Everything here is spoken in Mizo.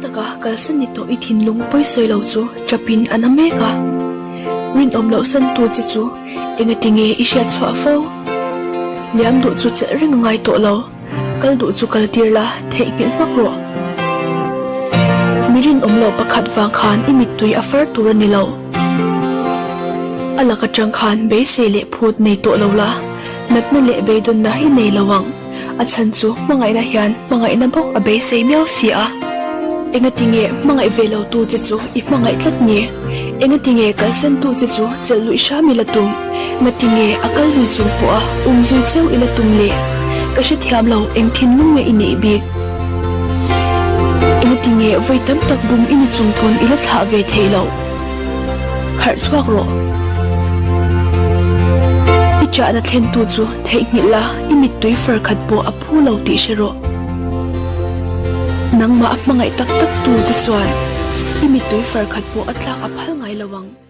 taka kalsan ni tawh i thinlung pawisawi lo chu ṭapin a na mek a. Rinawm loh santu che chu engati nge i hriat chhuah fo? Liam duh chu chelh reng a ngai tawh lo. Kal duh chu kal tir la, theihnghilh hmak rawh. Mi rinawm loh pakhat vang khan i mittui a far tur a ni lo. A lak atang khan beisei leh phut nei tawh lo la, natna leh beidawnna i nei lo ang. A chhan chu hmangaihna hian hmangaihna bawk a beisei miau si a. Engati nge hmangaih ve lo tu che chu i hmangaih tlat ni? Engati nge kalsan tu che chu chelh luih hram i la tum? Ngati nge a kal lui chung pawh a um zui cheu i la tum le? Ka hrethiam lo eng thinlung nge i neih bik? Engati nge vawi tam tak bum i ni chung pawn i la thlah ve thei loh? Harh chhuak rawh. I chahna thlentu chu theihnghilh la, i mittui far khat pawh a phu lo tih hre rawh. Nangmah a hmangaih tak tak tu te chuan i mittui far khat pawh a tlak a phal ngai lo ang.